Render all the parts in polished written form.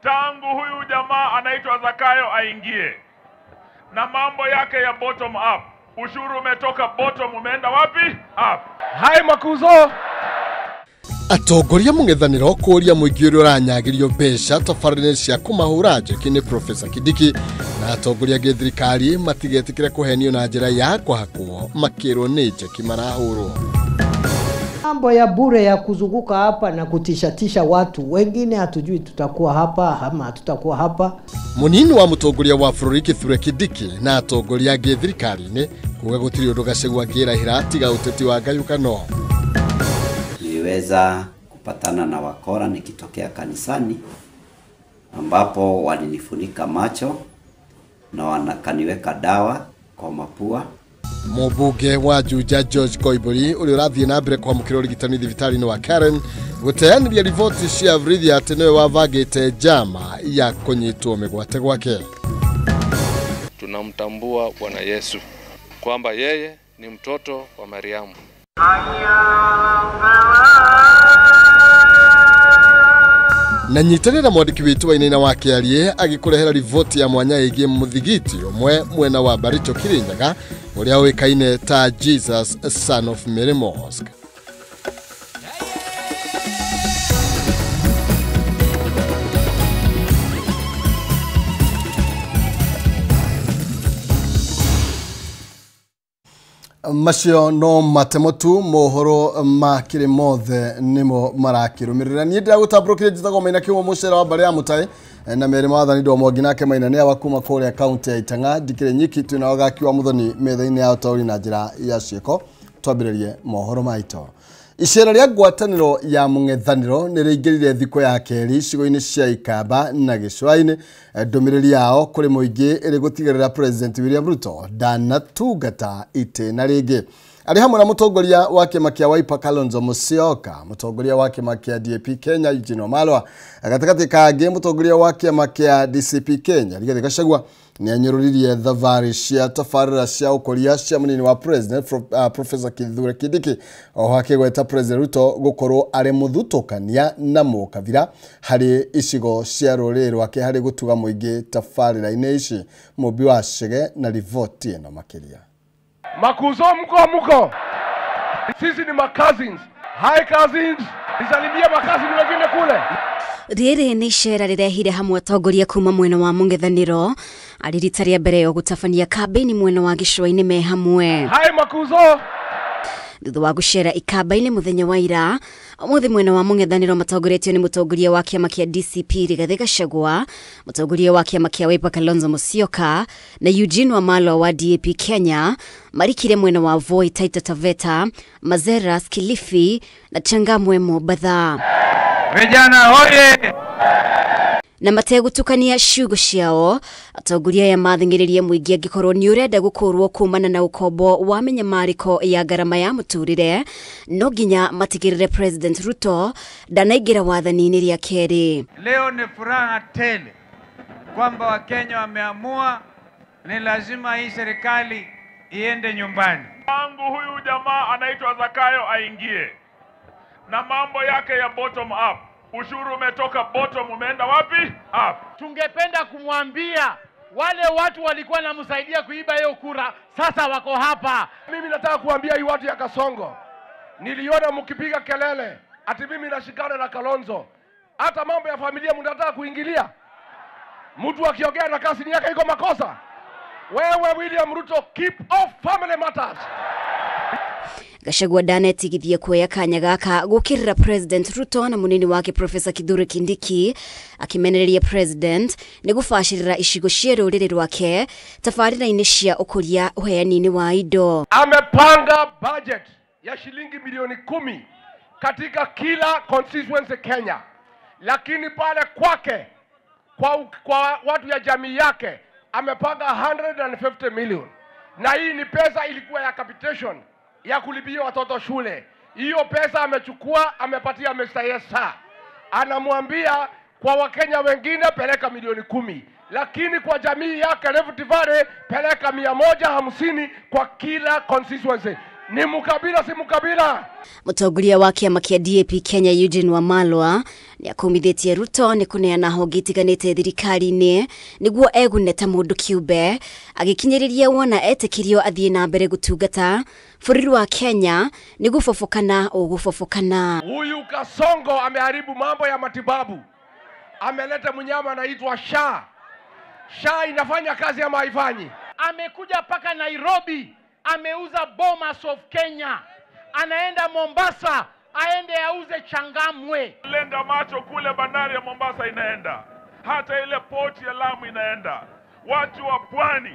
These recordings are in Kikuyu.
Tangu huyu jamaa anaitwa Zakayo aingie na mambo yake ya bottom up, ushuru umetoka bottom umeenda wapi? Up. Hai makuzo. Atongoria mũng'ethanĩro kũũria mũingĩ ũrĩa ũranyagĩrio mbeca tabarĩra cia kũmahũra njeki nĩ Profesa Kindiki na atongoria angĩ thirikari matigetĩkĩre kũhenio na njĩra ya kũhakwo makĩrwo nĩ njeki marahũrwo. Mambo ya bure ya kuzunguka hapa na kutishatisha watu wengine, hatujui tutakuwa hapa ama hatutakuwa hapa. Munini wa mũtongoria wa bũrũri Kithure Kindiki na atongoria angĩ thirikari-inĩ kuga gũtirĩ ũndũ Gachagua angĩrahĩra tiga ũteti wa ngayũkano. Niliweza kupatana na wakora nikitokea kanisani, ambapo walinifunika macho na wanakaniweka dawa kwa mapua. Mũmbunge wa Juja George Koimburi ũrĩa ũrathiĩ na mbere kwamũkĩra ũrigitani thibitarĩ-inĩ wa Karen gũteanĩria riboti cia borithi atĩ nĩwe wabangĩte njama ya kũnyitwo mĩgwate gwake. Tunamtambua Bwana Yesu kwamba yeye ni mtoto wa Mariamu. Na nyitanĩra mwandĩki witũ Wainaina wa Kĩarie agĩkũrehera riboti ya mwanya ĩgiĩ mũthigiti ũmwe mwena wa Baricho Kirinyaga ũrĩa ũĩkaine ta Jesus Son of Mary Mosque. Macio no matemo tu mohoro makĩrĩ mothe nĩmo marakĩrũmĩrĩra. Niĩ ndĩragũtambũrũkĩria njĩtagwo Maina Kĩhumo mũcere wa mbarĩ ya Mũtai na merĩ mawathani ndo mwangi nake Maina nĩ awa kuma kũrĩa kaunti ya Itang'a. Ndikĩrĩ nyiki twĩna wagaki wa Muthoni metha-inĩ ya ũtaũri na njĩra ya ciĩko. Twambĩrĩrie mohoro maitũ. Icera rĩa ngwatanĩro ya mũng'ethanĩro nĩ rĩingĩrire thikũ ya kerĩ icigo-inĩ cia Ikamba na Gĩcũa-inĩ. Ndũmĩrĩri yao kũrĩ mũingĩ ĩrĩ gũtigĩrĩra President William Ruto ndanatungata itĩna rĩngĩ. Arĩ hamwe na mũtongoria wa kĩama kĩa Wiper Kalonzo Musyoka, mũtongoria wa kĩama kĩa DAP Kenya Eugene Wamalwa, gatagatĩ kangĩ mũtongoria wa kĩama kĩa DCP Kenya Rigathĩ Gachagua nĩ anyũrũririe thabarĩ cia tabarĩra cia ũkũria cia mũnini wa President Professor Kithure Kindiki, oho akĩgweta President Ruto gũkorwo arĩ mũthutũkania na mũkabira harĩ icigo cia rũrĩrĩ rwake harĩ gũtuga mũingĩ tabarĩra-inĩ ici. Mũmbi wa Chege na riboti ĩno makĩria. Makuzo mko mko. Sisi ni ma-cousins. Hi cousins. Nisalimie ma-cousins wengine kule. Rĩrĩ nĩ icera rĩrehire hamwe atongoria kuma mwena wa mũng'ethanĩro arĩ rita rĩa mbere yo gũtabania kambĩini mwena wa Gĩcũa-inĩ me hamwe. Hi makuzo. Thutha wa gũcera ikamba-inĩ mũthenya wa ira, ũmũthĩ mwena wa mũng'ethanĩro matongoretio nĩ mũtongoria wa kĩama kĩa DCP Rigathĩ Gachagua, mũtongoria wa kĩama kĩa Wiper Kalonzo Musyoka na Eugene Wamalwa wa DAP Kenya marikire mwena wa Voi, Taita Taveta, Mazeras, Kilifi na Changamwe Mombatha. Vijana hoye! Na mategũtukania ciugo ciao, atongoria aya mathing'ĩrĩrie mũingĩ angĩkorwo nĩ ũrenda gũkũrwo kumana na ũkombo wa mĩnyamarĩko ya ngarama ya mũtũrĩre, no nginya matigĩrĩre President Ruto ndanaingĩra wathani-inĩ rĩa kerĩ. Leo ni furaha tele kwamba Wakenya wameamua ni lazima hii serikali iende nyumbani. Tangu huyu jamaa anaitwa Zakayo aingie na mambo yake ya bottom up, ushuru umetoka bottom umeenda wapi? Up. Tungependa kumwambia wale watu walikuwa wanamsaidia kuiba hiyo kura sasa wako hapa. Mimi nataka kuambia hii watu ya Kasongo, niliona mkipiga kelele ati mimi nashikana na Kalonzo. Hata mambo ya familia mnataka kuingilia. Mtu akiongea na kasini yake iko makosa. Wewe William Ruto, keep off family matters. Gachagua ndanetigithia kuoya kanya gaka gũkĩrĩra President Ruto na mũnini wake Professor Kithure Kindiki akĩmenereria President nĩ gũbacĩrĩra icigo cia rũrĩrĩ rwake tabarĩra-inĩ cia ũkũria ũheani-inĩ wa indo. Amepanga budget ya shilingi milioni 10 katika kila constituency Kenya, lakini pale kwake kwa watu ya jamii yake amepanga 150 million, na hii ni pesa ilikuwa ya capitation ya kulipia watoto shule. Hiyo pesa amechukua amepatia Mr. Yes Sir. Anamwambia kwa Wakenya wengine peleka milioni 10, lakini kwa jamii yake Rift Valley peleka 150 kwa kila constituency. Ni mukabila si mukabila. Mutongoria wa kĩama kĩa DAP Kenya Eugene Wamalwa nĩ akumithĩtie Ruto nĩ kũneana honge itiganĩte thirikari-inĩ nĩguo egune ta mũndũ kĩũmbe, agĩkinyĩrĩria wona etĩkĩrio athiĩ na mbere gũtungata bũrũri wa Kenya nĩ gũbobokana ũgũbobokana. Huyu Kasongo ameharibu mambo ya matibabu. Ameleta mnyama anaitwa SHA. SHA inafanya kazi ama haifanyi? Amekuja paka Nairobi, ameuza Bomas of Kenya. Anaenda Mombasa, aende auze Changamwe. Lenga macho kule bandari ya Mombasa inaenda. Hata ile port ya Lamu inaenda. Watu wa pwani,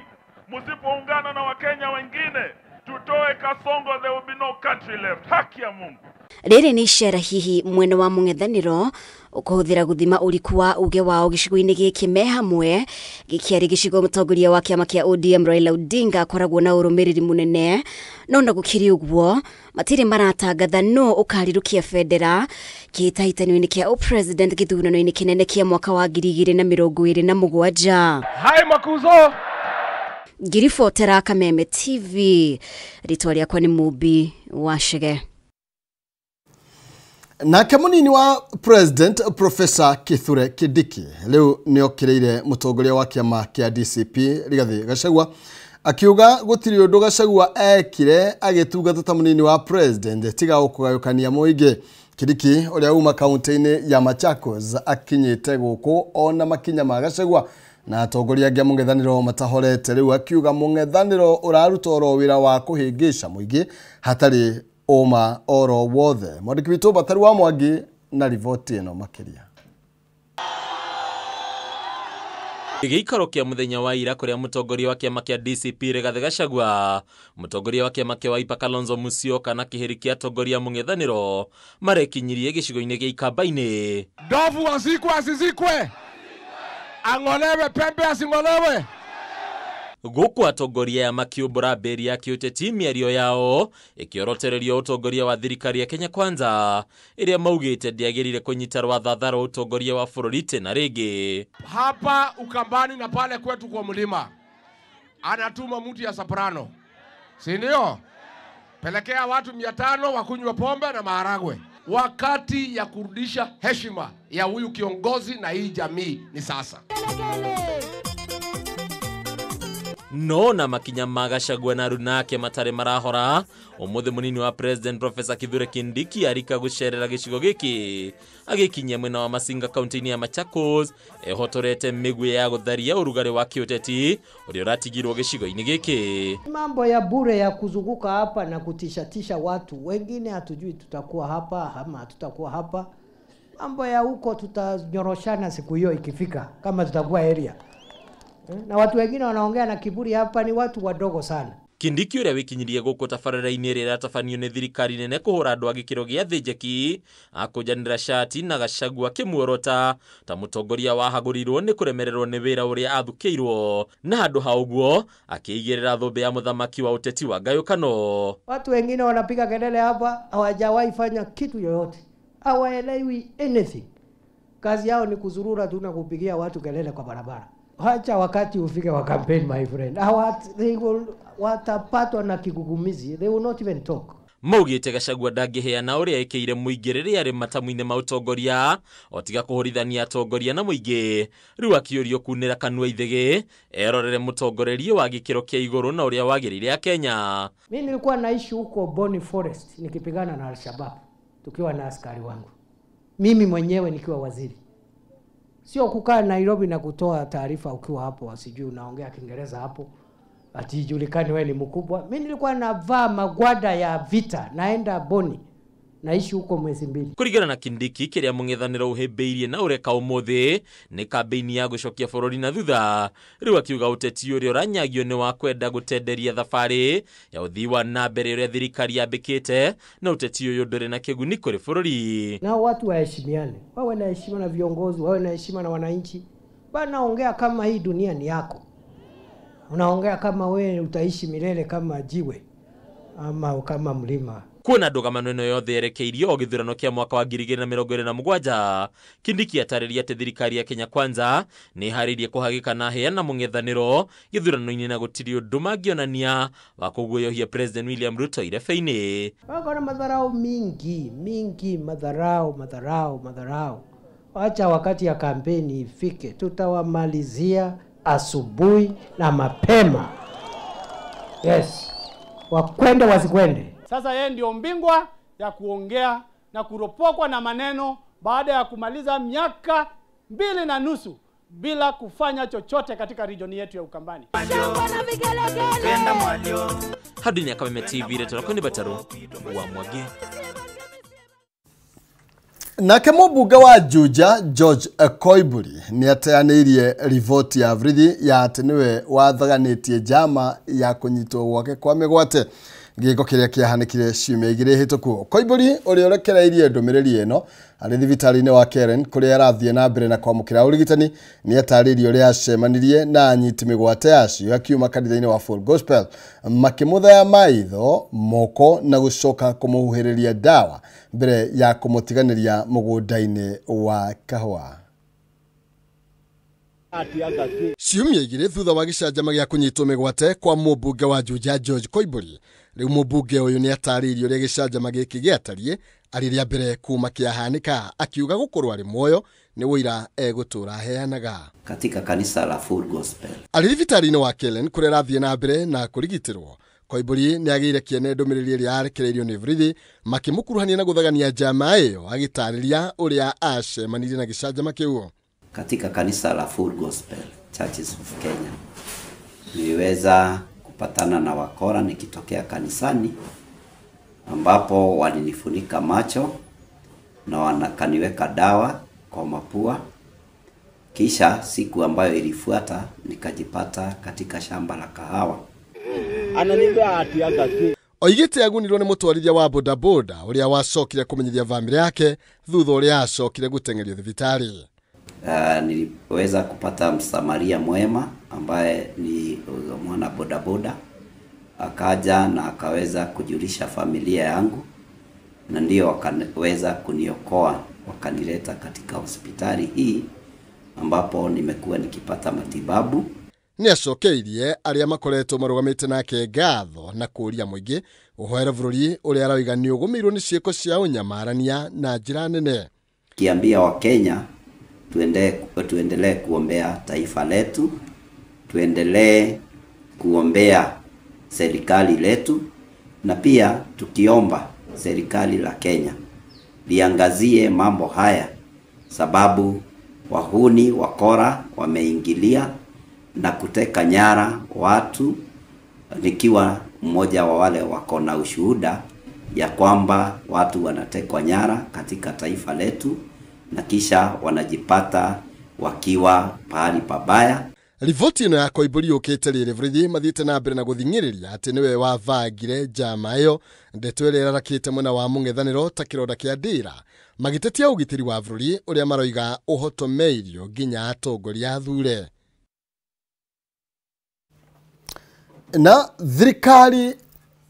msipoungana na Wakenya wengine, tutoe Kasongo, there will be no country left. Haki ya Mungu. Rĩrĩ nĩ icera hihi mwena wa mũng'ethanĩro ũkũhũthĩra gũthima ũriku wa uge wao gĩcigo-inĩ gĩkĩ me hamwe. Gĩkĩarĩ gĩcigo mũtongoria wa kĩama kĩa ODM Raila Odinga akoragwo na ũrũmĩrĩri mũnene, no na gũkĩrĩ ũguo matirĩ maratangatha no ũkarirũkia bendera kĩhĩtahĩtano-inĩ kĩa ũpresident gĩthurano-inĩ kĩnene kĩa mwaka wa 2027. Hai makuzo. Ngiribotera Kameme TV, rĩtwa rĩakwa nĩ Mumbi wa Chege. Nake munini wa President Professor Kithure Kindiki leo nĩokĩrĩire mũtongoria wa kĩama kĩa DCP Rigathi Gachagua akiuga gũtirĩ ũndũ Gachagua ekire agĩtungata ta munini wa President tiga gũkũgayũkania mũingĩ. Kindiki ũrĩa uma kaunti-inĩ ya Machakos akinyĩte gũkũ ona makinya ma Gachagua na atongoria angĩ a mũng'ethanĩro matahorete rĩu akiuga mũng'ethanĩro ũraruta oro wĩra wa kũhĩngĩca mũingĩ hatarĩ oma oro wothe. Mwandĩki witũ Bataru wa Mwangi na riboti ĩno makĩria. Gĩikaro kĩa mũthenya wa ira kũrĩa mũtongoria wa kĩama kĩa DCP Rigathi Gachagua, mũtongoria wa kĩama kĩa Wiper Kalonzo Musyoka na kĩhĩri kĩa atongoria mũng'ethanĩro marekinyirie gĩcigo-inĩ gĩa Ikamba-inĩ. Ndovu azikwe asizikwe, ang'olewe pembe asing'olewe. Gũkũ atongoria aya makiumbũra mbĩri ya kĩũteti mĩario yao ĩkĩorotererio ũtongoria wa thirikari ya Kenya Kwanza ĩrĩa maugĩte ndĩagĩrĩire kũnyita rwathatha rwa ũtongoria wa bũrũri tena rĩngĩ. Hapa Ukambani na pale kwetu kwa mlima anatuma mtu ya soprano, si ndio? Pelekea watu 500 wakunywe pombe na maharagwe. Wakati ya kurudisha heshima ya huyu kiongozi na hii jamii ni sasa. No na makinya ma Gachagua na aruna ake matarĩ marahora ũmũthĩ mũnini wa President Professor Kithure Kindiki arika gũcerera gĩcigo gĩkĩ agĩkinyia mwena wa Masinga kaunti-inĩ ya Machakos ehotorete mĩguĩ ya gũtharia ũrugarĩ wa kĩũteti ũrĩa ũratigirwo gĩcigo-inĩ gĩkĩ. Mambo ya bure ya kuzunguka hapa na kutishatisha watu wengine, hatujui tutakuwa hapa ama hatutakuwa hapa. Mambo ya huko tutanyoroshana siku hiyo ikifika, kama tutakuwa area. Na watu wengine wanaongea na kiburi hapa ni watu wadogo sana. Kindiki ũrĩa wĩkinyirie gũkũ tabarĩra-inĩ ĩrĩa ĩratabanio nĩ thirikari nene kũhũra andũ a gĩkĩro gĩa thĩ njeki akũnjanĩra cati na Gachagua akĩmuorota ta mũtongoria wahagũrirwo nĩ kũremererwo nĩ wĩra ũrĩa athukĩirwo na handũ ha ũguo akĩigĩrĩra thũmbĩ ya mũthamaki wa ũteti wa ngayũkano. Watu wengine wanapiga kelele hapa hawajawahi fanya kitu yoyote, hawaelewi anything. Kazi yao ni kuzurura tu na kupigia watu kelele kwa barabara. Hacha wakati ufike wa campaign, my friend. Watapatwa na kigugumizi. They will not even talk. Maugĩte Gachagua ndangĩheana ũrĩa ĩkĩire mũingĩ rĩrĩa arĩ matamu-inĩ ma ũtongoria otiga kũhũrithania atongoria na mũingĩ. Rĩu akĩũrio kunĩra kanua ithĩgĩ erorere mũtongorerie wa gĩkĩro kĩa igũrũ na ũrĩa wagĩrĩire Akenya. Mimi nilikuwa naishi huko Boni Forest nikipigana na Al-Shabaab tukiwa na askari wangu. Mimi mwenyewe nikiwa waziri. Sio kukaa Nairobi na kutoa taarifa ukiwa hapo, sijui unaongea Kiingereza hapo, ati julikani wewe ni mkubwa. Mimi nilikuwa navaa magwada ya vita, naenda Boni, naishi huko mwezi mbili. Kũringana na Kindiki kĩrĩa mũng'ethanĩro ũhĩmbĩirie na ũreka ũmũthĩ nĩ kambĩini ya gũcokia bũrũri na thutha. Rĩu akiuga ũteti ũrĩa ũranyagio nĩ wa kwenda gũtenderia thabarĩ ya ũthii wa na mbere ũrĩa thirikari yambĩkĩte na ũteti ũyũ ndũrĩ na kĩguni kũrĩ bũrũri. Na watu waheshimiane, wawe na heshima na viongozi, wawe na heshima na wananchi. Bana, ongea kama hii dunia ni yako. Unaongea kama wewe utaishi milele kama jiwe ama kama mlima. Kuona ndũgamano ĩno yothe yerekeirio o gĩthurano kĩa mwaka wa 2027, Kindiki atarĩria atĩ thirikari ya Kenya Kwanza nĩ ĩharĩirie kũhagĩka hĩa na mũng'ethanĩro gĩthurano-inĩ na gũtirĩ ũndũ mangĩonania wa kũguoyohia President William Ruto irebe-inĩ. Wako na madharau mingi mingi, madharau madharau madharau. Wacha wakati ya kampeni ifike, tutawamalizia asubuhi na mapema. Yes, wakwende wasikwende. Sasa yeye ndio mbingwa ya kuongea na kuropokwa na maneno baada ya kumaliza miaka 2.5 bila kufanya chochote katika region yetu ya Ukambani. Hadini ya Kameme TV, retora kweni Bataru wa Mwage. Nake mũmbunge wa Juja George Koimburi nĩ ateanĩirie riboti ya borithi ya atĩ nĩwe wathaganĩtie njama ya kũnyitwo gwake kwa mĩgwate gĩko kĩrĩa kĩahanĩkire ciumia igĩrĩ hĩtũku. Koimburi ũrĩa ũrekereirie ndũmĩrĩri ĩno arĩ thibitarĩ-inĩ wa Karen kũrĩa arathiĩ na mbere na kwamũkĩra ũrigitani nĩ atarĩirie ũrĩa acemanirie na anyiti mĩgwate acio akiuma kanitha-inĩ wa Full Gospel makĩmũthaya maitho moko na gũcoka kũmũhuhĩrĩria ndawa mbere ya kũmũtiganĩria mũgũnda-inĩ wa kahũa. Ciumia igĩrĩ thutha wa gĩcanjama gĩa kũnyitwo mĩgwate kwa mũmbunge wa Juja George Koimburi, rĩu mũmbunge ũyũ nĩ atarĩirie ũrĩa gĩcanjama gĩkĩ gĩatariĩ arĩ rĩa mbere kuma kĩahanĩka, akiuga gũkorwo arĩ muoyo nĩ ũira egũtũra aheanaga. Katika kanisa la Full Gospel. Arĩ thibitarĩ-inĩ wa Kellen kũrĩa arathiĩ na mbere na kũrigitĩrwo, Koimburi nĩ agĩire kĩene ndũmĩrĩri ĩrĩa arekereirio nĩ borithi makĩmũkuruhania na gũthagania njama ĩyo, agĩtarĩria ũrĩa acemanirie na gĩcanjama kĩu. Katika kanisa la Full Gospel Churches of Kenya niliweza kupatana na wakora nikitokea kanisani, ambapo walinifunika macho na wakaniweka dawa kwa mapua. Kisha siku ambayo ilifuata nikajipata katika shamba la kahawa. Oigĩte agunirwo nĩ mũtwarithia wa bodaboda ũrĩa wacokire kũmenyithia bamĩrĩ yake thutha ũrĩa acokire gũteng'erio thibitarĩ. Niliweza kupata msamaria mwema ambaye ni mwana bodaboda, akaja na akaweza kujulisha familia yangu, na ndio wakaweza kuniokoa, wakanileta katika hospitali hii ambapo nimekuwa nikipata matibabu. Nĩ acokeirie arĩa makoretwo marũgamĩte nake ngatho na kũũria mũingĩ ũhoere bũrũri ũrĩa aroiga nĩ ũgũmĩirwo nĩ ciĩko cia ũnyamarania na njĩra nene. Kiambia wa Kenya tuendelee kuombea taifa letu, tuendelee kuombea serikali letu, na pia tukiomba serikali la Kenya liangazie mambo haya, sababu wahuni wakora wameingilia na kuteka nyara watu, nikiwa mmoja wa wale wako na ushuhuda ya kwamba watu wanatekwa nyara katika taifa letu na kisha wanajipata wakiwa pahali pabaya. Riboti ĩno ya Koimburi yũkĩte rĩrĩ borithi mathiĩte na mbere na gũthing'ĩrĩria atĩ nĩwe wabangire njama ĩyo, ndeto ĩrĩa ĩrarakĩte mwena wa mũng'ethanĩro ta kĩronda kĩa ndĩra, magĩtetia ũgitĩri wa bũrũri ũrĩa maroiga ũhotomeirio nginya atongoria athure. Na thirikari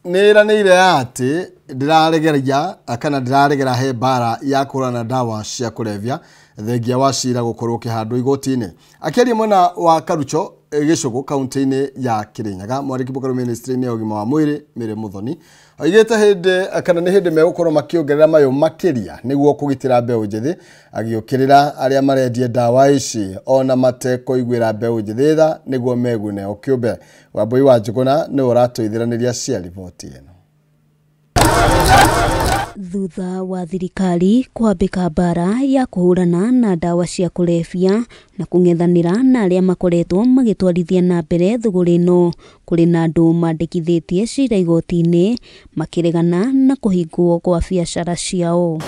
nĩ ĩranĩire atĩ ndĩraregeria kana ndĩraregera he mbara ya kũhũrana ndawa cia kũrebia thengia wa cira gũkorwo ũkĩhandwo igoti-inĩ. Akĩaria mwena wa Karucho Gĩcũgũ kaunti-inĩ ya Kirinyaga, mwandĩki mũkaru ministry-inĩ ya ũgima wa mwĩrĩ Mary Muthoni oigĩte hĩndĩ kana nĩ hĩndĩ megũkorwo makĩongerera mayũ makĩria nĩguo kũgitĩra mbeũ njĩthĩ, agĩũkĩrĩra arĩa marendia ndawa ici ona matekũiguĩra mbeũ njĩthĩ tha nĩguo megune o kĩũmbe. Wambui wa Njũgũna nĩwe ũratũithĩranĩria cia riboti ĩno. Thutha wa thirikari kwambĩka mbara ya kũhũrana na ndawa cia kũrebia na kũng'ethanĩra na arĩa makoretwo magĩtwarithia na mbere thũgũrĩ ĩno, kũrĩ na andũ mandĩkithĩtie cira igoti-inĩ makĩregana na kũhingwo kwa biacara ciao.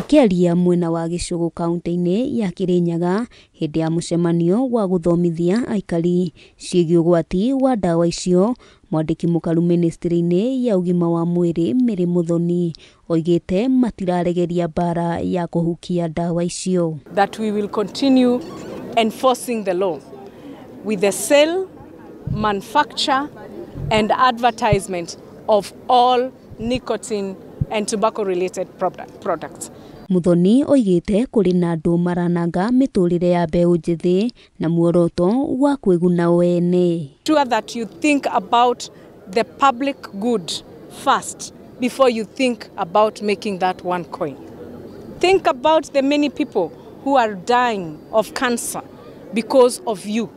Akĩaria mwena wa Gĩcũgũ kaunti-inĩ ya Kirinyaga hĩndĩ ya mũcemanio wa gũthomithia aikari ciĩgiĩ ũgwati wa ndawa icio, mwandĩki mũkaru ministry-inĩ ya ũgima wa mwĩrĩ Mary Muthoni oigĩte matiraregeria mbara ya kũhukia ndawa icio. That we will continue enforcing the law with the sale, manufacture and advertisement of all nicotine and tobacco-related products. Muthoni oigĩte kũrĩ na andũ marananga mĩtũrĩre ya mbeũ njĩthĩ na muoroto wa kwĩguna o ene. Sure that you think about the public good first before you think about making that one coin. Think about the many people who are dying of cancer because of you.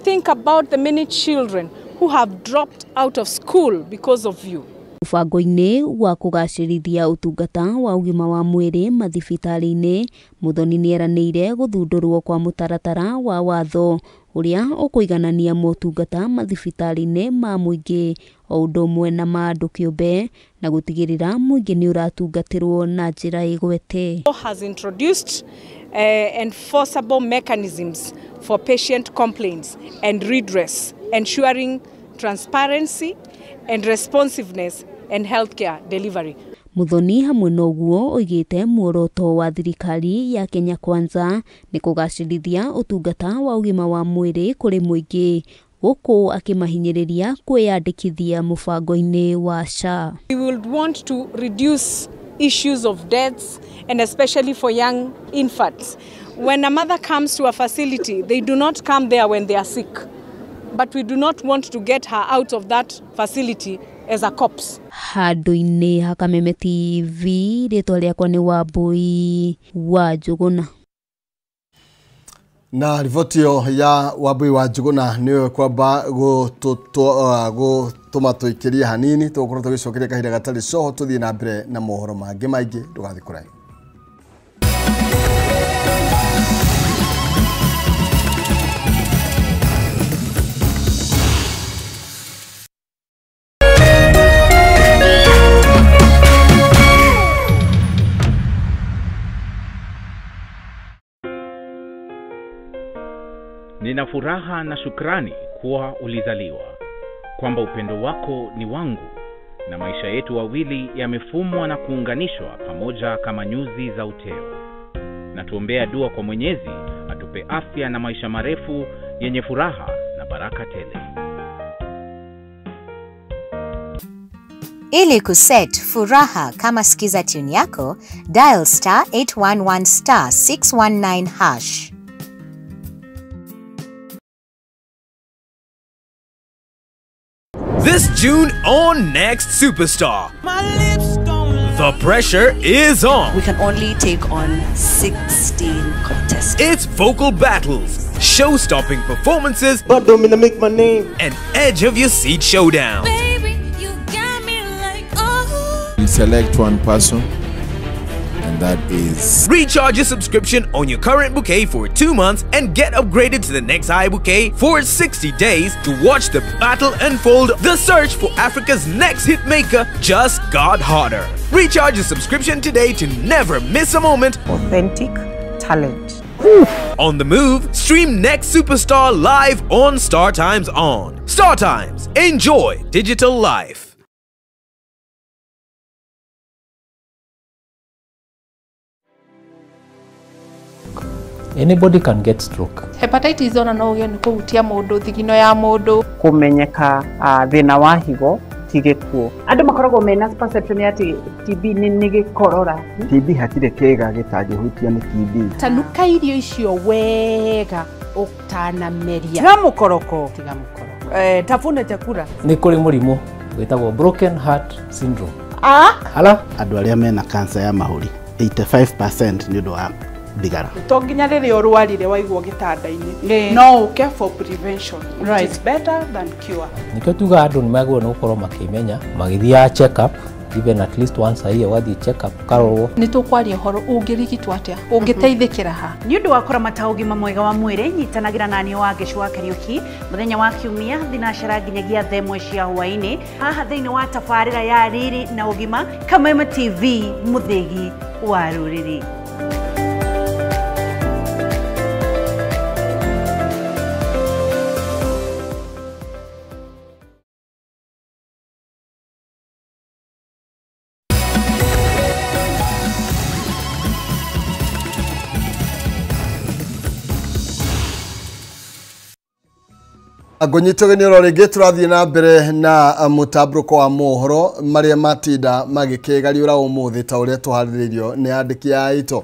Think about the many children who have dropped out of school because of you. Mũbango-inĩ wa kũgacĩrithia ũtungata wa ũgima wa mwĩrĩ mathibitarĩ-inĩ, Muthoni nĩeranĩire gũthundũrwo kwa mũtaratara wa watho ũrĩa ũkũiganania motungata mathibitarĩ-inĩ ma mũingĩ o ũndũ ũmwe na ma andũ kĩũmbe na gũtigĩrĩra mũingĩ nĩ ũratungatĩrwo na njĩra ĩgwete. Has introduced enforceable mechanisms for patient complaints and redress, ensuring transparency and responsiveness and healthcare delivery. Muthoni hamwe na ũguo oigĩte muoroto wa thirikari ya Kenya Kwanza nĩ kũgacĩrithia ũtungata wa ũgima wa mwĩrĩ kũrĩ mũingĩ gũkũ akĩmahinyĩrĩria kwĩyandĩkithia mũbango-inĩ wa SHA. We would want to reduce issues of deaths, and especially for young infants. When a mother comes to a facility, they do not come there when they are sick. But we do not want to get her out of that facility as a corpse. Handũ-inĩ ha Kameme TV, rĩtwa rĩakwa nĩ Wambui wa Njũgũna. Na riboti ĩyo ya Wambui wa Njũgũna nĩyo kwamba gũtũma tũikĩrie hanini, tũgũkorwo tũgĩcokeria kahinda gatarĩ coho tũthiĩ na mbere na mohoro mangĩ maingĩ, ndũgathiĩ kũraihu. Nina furaha na shukrani kuwa ulizaliwa, kwamba upendo wako ni wangu na maisha yetu wawili yamefumwa na kuunganishwa pamoja kama nyuzi za uteo. Na tuombea dua kwa Mwenyezi atupe afya na maisha marefu yenye furaha na baraka tele. Ili kuset furaha kama skiza tune yako, dial star 811 star 619 hash. This June on Next Superstar, the pressure is on. We can only take on 16 contestants. It's vocal battles, show-stopping performances, but don't mean to make my name, and edge of your seat showdowns. Baby, you got me like, oh. We select one person, and that is... Recharge your subscription on your current bouquet for 2 months and get upgraded to the next high bouquet for 60 days to watch the battle unfold. The search for Africa's next hitmaker just got hotter. Recharge your subscription today to never miss a moment. Authentic talent. On the move, stream Next Superstar live on Star Times On. Star Times, enjoy digital life. Anybody can get stroke. Hepatitis ona no uge ni kuhutia mundu thigino ya mundu. Kumenyeka thina wa higo ti gikuo. Andu makoragwo mena perception ya ati TB ni gikorora. TB hatire kiga gitangihutia ni TB. Tanuka irio icio wega utanameria. Tiga mukoroko. Tiga mukoroko. Tafuna chakula. Ni kuri murimu witagwo broken heart syndrome. Ala andu aria mena cancer ya mahuri 85% ni undu wa thigara. To nginya rĩrĩa ũrwarire waigwo gĩtanda-inĩ no ũke for prevention, which is better than cure. Nikĩo tuga andũ nĩ magĩrĩirwo nĩ gũkorwo makĩmenya magĩthiaga check up even at least once a year, wathiĩ check up ũkarorwo. Nĩ tũkwaria ũhoro ũngĩrigitwo atĩa, ũngĩteithĩkĩra ha. Nĩ ũndũ wa kũramata ũgima mwega wa mwĩrĩ, nyitanagĩra na niĩ Wangeci wa Kariũki mũthenya wa Kiumia thinacera nginyagia thaa ĩmwe cia hwaĩ-inĩ haha thĩinĩ wa tabarĩra ya Riri na Ũgima, Kameme TV, mũthĩgi wa rũrĩrĩ. Ngũnyitwo gĩ nĩ oro rĩngĩ tũrathiĩ na mbere na mũtambũrũko wa mohoro marĩa matinda magĩkĩgariũra ũmũthĩ ta ũrĩa tũharĩrĩirio nĩ andĩki aitũ.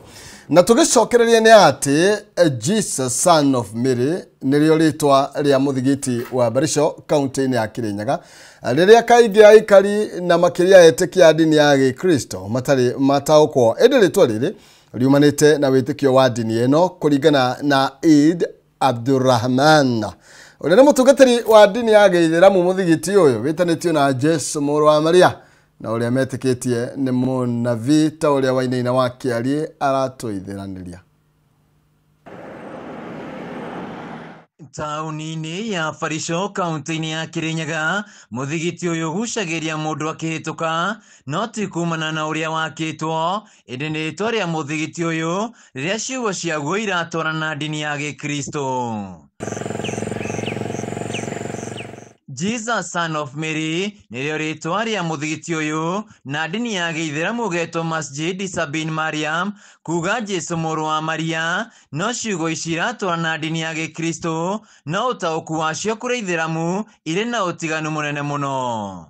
Na tũgĩcokereria nĩ atĩ Jesus Son of Mary nĩrĩo rĩtwa rĩa mũthigiti wa Barisho kaunti-inĩ ya Kirinyaga, rĩrĩa kaingĩ aikari na makĩria etĩkia a ndini ya Gĩkristo matarĩ mataũkwo, ĩndĩ rĩtwa rĩrĩ riumanĩte na wĩtĩkio wa ndini ĩno kũringana na Eid Abdurrahman ũrĩa nĩ mũtungatĩri wa ndini ya Gĩithĩramu. Mũthigiti ũyũ wĩtanĩtio na Jesu mũrũ wa Maria na ũrĩa metĩkĩtie nĩ mũnabii ta ũrĩa Wainaina wa Kĩarie aratũithĩranĩria. Taũni-inĩ ya Barisho kaunti-inĩ ya Kirinyaga, mũthigiti ũyũ ũgucagĩria mũndũ akĩhĩtũka, no ti kumana na ũrĩa wakĩtwo, ĩndĩ nĩ rĩtwa rĩa mũthigiti ũyũ rĩrĩa ciugo ciaguo iratwarana na ndini ya Gĩkristo. Jesus Son of Mary nĩrĩo rĩtwa rĩa mũthigiti ũyũ na ndini ya Gĩithĩramu ũgetwo Masjid Isa bin Mariam, kuga Jesu mũrũ wa Maria, no ciugo ici iratwarana na ndini ya Gĩkristo, no ũtaũku wacio kũrĩ Ithĩramu irĩ na ũtiganu mũnene mũno.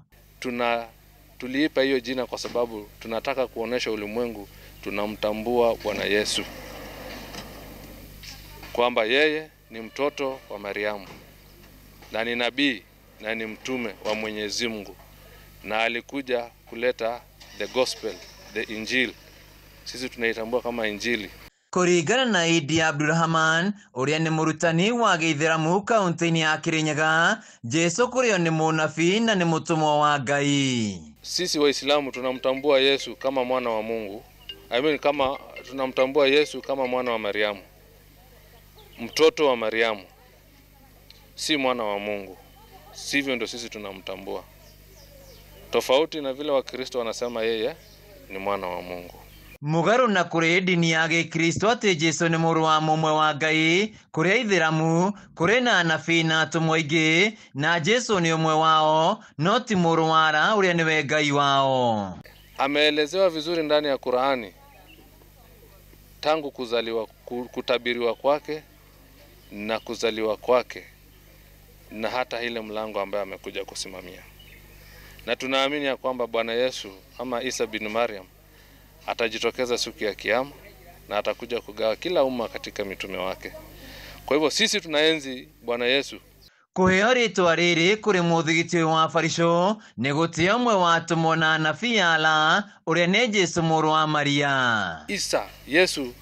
Tuliipa hiyo jina kwa sababu tunataka kuonesha ulimwengu tunamtambua Bwana Yesu kwamba yeye ni mtoto wa Mariamu na ni nabii na ni mtume wa Mwenyezi Mungu, na alikuja kuleta the gospel, the Injili. Sisi tunaitambua kama Injili. Kũringana na Idi Abdurrahman ũrĩa nĩ mũrutani wa Gĩithĩramu kaunti-inĩ ya Kirinyaga, Jesu kũrĩo nĩ mũnabii na nĩ mũtũmwo wa Ngai. Sisi Waislamu tunamtambua Yesu kama mwana wa Mungu. Kama tunamtambua Yesu kama mwana wa Mariamu, mtoto wa Mariamu, si mwana wa Mungu. Sivyo ndo sisi tunamtambua. Tofauti na vile Wakristo wanasema yeye ni mwana wa Mungu. Mũgarũ na kũrĩ ndini ya Gĩkristo atĩ Jesu nĩ mũrũ wa mũmwe wa Ngai, kũrĩ Aithĩramu kũrĩ na anabii na atũmwo aingĩ, na Jesu nĩ ũmwe wao, no ti mũrũ wa Ara ũrĩa nĩwe Ngai wao. Ameelezewa vizuri ndani ya Qurani tangu kuzaliwa, kutabiriwa kwake na kuzaliwa kwake na hata ile mlango ambaye amekuja kusimamia. Na tunaamini ya kwamba Bwana Yesu ama Isa bin Mariam atajitokeza siku ya Kiyama na atakuja kugawa kila umma katika mitume wake. Kwa hivyo sisi tunaenzi Bwana Yesu. Kũheo rĩtwa rĩrĩ kũrĩ mũthigiti ũyũ wa Barisho nĩ gũtĩa ũmwe wa atũmwo na anabii ala ũrĩa nĩ Jesu mũrũ wa Maria. Isa Yesu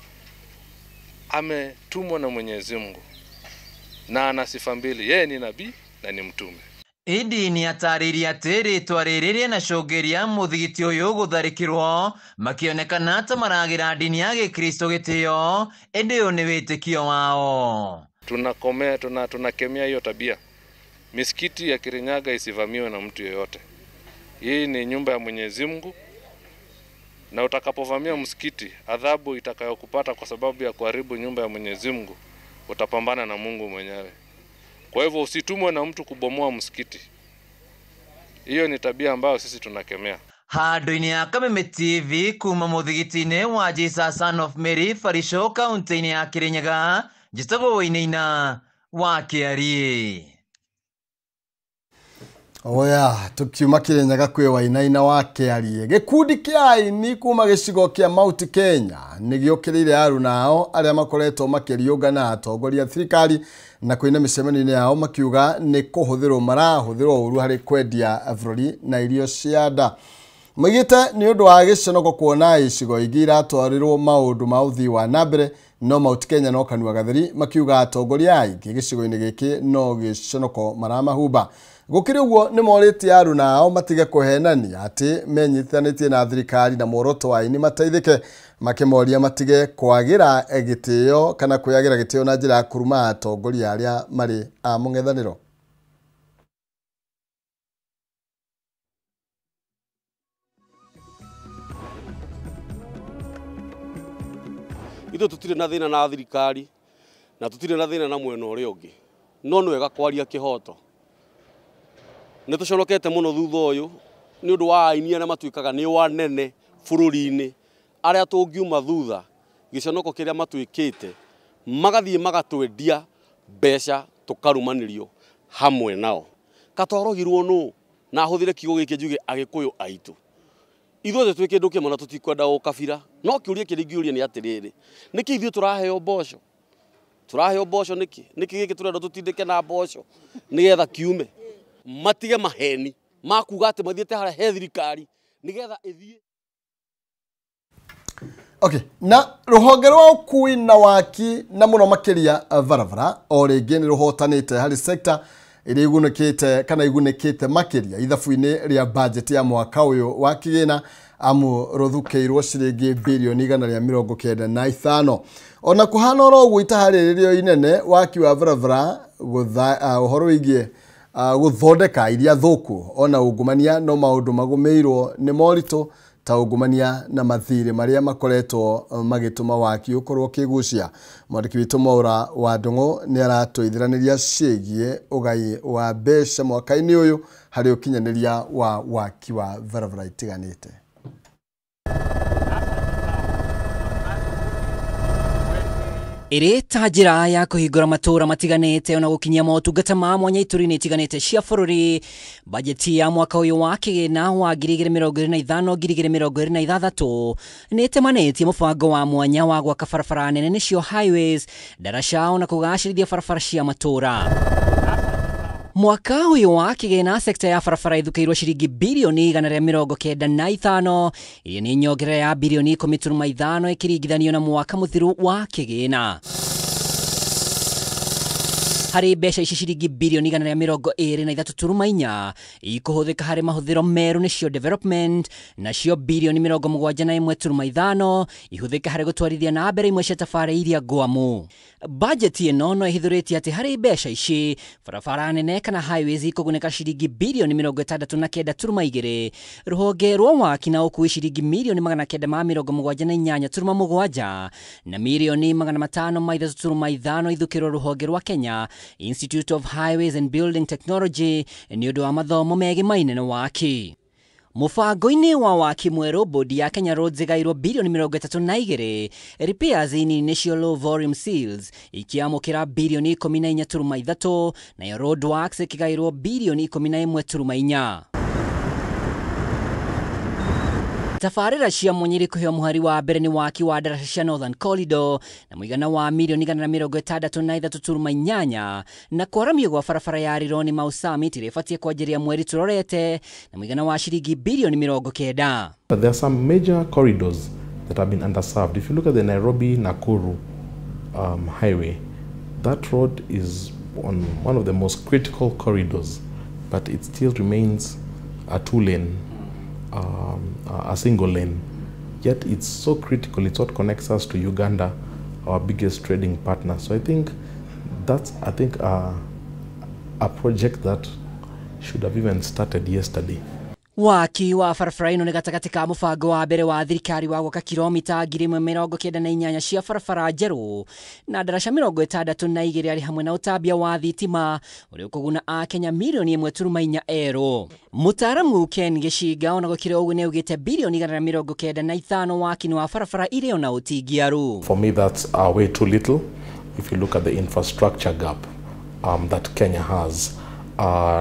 ametumwa na Mwenyezi Mungu na ana sifa mbili, yeye ni nabii na ni mtume. Idi nĩ atarĩirie atĩ rĩtwa rĩrĩ rĩanacũngĩria mũthigiti ũyũ gũtharĩkĩrwo makĩonekana ta maragĩra ndini ya Gĩkristo gĩtĩo, ĩndĩ ũyũ nĩ wĩtĩkio wao. Tunakomea, tunakemea hiyo tabia. Misikiti ya Kirinyaga isivamiwe na mtu yeyote. Hii ni nyumba ya Mwenyezi Mungu, na utakapovamia msikiti, adhabu itakayokupata kwa sababu ya kuharibu nyumba ya Mwenyezi Mungu, utapambana na Mungu mwenyewe. Kwa hivyo usitumwe na mtu kubomoa msikiti. Hiyo ni tabia ambayo sisi tunakemea. Handũ-inĩ ya Kameme TV kuma mũthigiti-inĩ wa Jesus Son of Mary Barisho kaunti-inĩ ya Kirinyaga, njĩtagwo Wainaina wa Kĩarie. Oya, tukiuma Kirinyaga kwĩ Wainaina wa Kĩarie. Gĩkundi kĩa aini kuma gĩcigo kĩa Mount Kenya nĩ gĩũkĩrĩire aruna ao arĩa makoretwo makĩriũnga na atongoria thirikari na kũina mĩcemanio-inĩ yao makiuga nĩ kũhũthĩrwo marahũthĩrwo ũru harĩ kwendia bũrũri na irio cia nda. Maigĩte nĩ ũndũ wa gĩconoko kuona icigo ingĩ iratwarĩrwo maũndũ ma ũthii wa na mbere, no Mount Kenya no kanua gatheri makiuga atongoria aingĩ gĩcigo-inĩ gĩkĩ no gĩconoko maramahumba. Gũkĩrĩ ũguo nĩ morĩtie aruna ao matige kũhenania atĩ menyitithanĩtie na thirikari na muoroto wa aini mateithĩke, makĩmoria matige kwagĩra gĩtĩo kana kwĩyagĩra gĩtĩo na njĩra ya kũruma atongoria arĩa marĩ a mũng'ethanĩro. Ithuĩ tũtirĩ na thĩna na thirikari na tũtirĩ na thĩna na mwena ũrĩa ũngĩ, no nĩ wega kwaria kĩhoto. Nĩ tũconokete mũno thutha ũyũ nĩ ũndũ wa aini arĩa matuĩkaga nĩ anene bũrũri-inĩ, arĩa tũngiuma thutha gĩconoko kĩrĩa matuĩkĩte magathiĩ magatwendia mbeca tũkarumanĩrio. Hamwe nao katwarogirwo no na huthire kiugo giki njuge agikuyu aitu ithuothe twi kindu kimwe na tutikwenda ukabira no kiuria kiri ngiuria ni atiriri niki ithuĩ turaheo mboco turaheo mboco niki niki giki turenda tutindike na mboco nigetha kiume matige maheni makuga ati mathiete haria he thirikari nigetha ithie. Okay, na ruhonge rwa ukui na waki na muno makiria barabara o ringi ni ruhotanite hari sector iria igunĩkĩte kana igunĩkĩte makiria ithabu-inĩ rĩa budget ya mwaka ũyũ wa kĩgĩna amu rũthukĩirwo ciringi bilioni 195. Ona kũhana oro ũguo itaha rĩrĩ inene waki wa barabara ũhoro wĩgiĩ gũthondeka iria thũku ona ungumania no maũndũ magũmĩirwo nĩ moritũ ta ungumania na mathirĩ marĩa makoretwo magĩtũma waki ũkorwo ũkĩgucia. Mwandĩki witũ Mwaura wa Ndung'u nĩ aratũithiranĩria ciĩgiĩ ũgai wa mbeca mwaka-inĩ ũyũ harĩ ũkinyanĩria wa waki wa barabara itiganĩte. Ĩrĩ ta njĩra ya kũhingũra matũũra matiganĩte ona gũkinyia motungata ma mwanya ituri-inĩ itiganĩte cia bũrũri, bajeti ya mwaka ũyũ wa kĩgĩna wa 2025 2026 nĩ ĩtemanĩtie mũbango wa mwanya wa gwaka barabara nene nĩcio highways, ndaraca ona kũgacĩrithia barabara cia matũũra. Mwaka ũyũ wa kĩgĩna sekta ya barabara ithukĩirwo ciringi bilioni 195 iria nĩ nyongerera ya bilioni 10.5 ĩkĩringithanio na mwaka mũthiru wa kĩgĩna. Harĩ mbeca ici ciringi bilioni 123.4 ikũhũthĩka harĩ mahũthĩro merũ nĩcio development, nacio bilioni 71.5 ihũthĩka harĩ gũtwarithia na mbere imwe cia tabarĩra iria ngwamu. Bajeti ĩno no ĩhithũrĩtie atĩ harĩ mbeca ici barabara nene kana highways ikũgunĩka ciringi bilioni 69.2, rũhonge rwa waki na ũkui ciringi milioni 978.7 na milioni 503.5 ithukĩrwo rũhonge rwa Kenya Institute of Highways and Building Technology nĩ ũndũ wa mathomo megimaine na waki. Mũbango-inĩ wa waki mwerũ, bodi ya Kenya Roads ĩgairwo bilioni 32, repairs nini nĩcio low volume seals ikiamũkĩra bilioni 14.3, nayo road works ĩkĩgairwo bilioni 11.4. Tabarĩra cia mwanya irĩ kũheo mũhari wa mbere nĩ waki wa ndaraca cia Northern Corridor na mũigana wa milioni 163.8 na kwaramio gwa barabara ya Rironi Mau Summit ĩrĩa ĩbatiĩ kwanjĩrĩria mweri tũrorete na mũigana wa ciringi bilioni 90. But there are some major corridors that have been underserved. If you look at the Nairobi-Nakuru highway, that road is on one of the most critical corridors, but it still remains a two-lane, a single lane. Yet it's so critical. It's what connects us to Uganda, our biggest trading partner. So I think that's, a project that should have even started yesterday. Waki wa barabara ĩno nĩ gatagatĩ ka mũbango wa mbere wa thirikari wa gwaka kilomita 1098 cia barabara njerũ na ndaraca 62 arĩ hamwe na ũtambia wa thitima ũrĩa ũkũguna Akenya milioni 1.4 erũ. Mũtaaramu Ken Gĩcinga ona gũkĩrĩ ũguo nĩ augĩte bilioni 195 waki wa barabara irĩ ona ũtingiaru. For me that's way too little if you look at the infrastructure gap that Kenya has,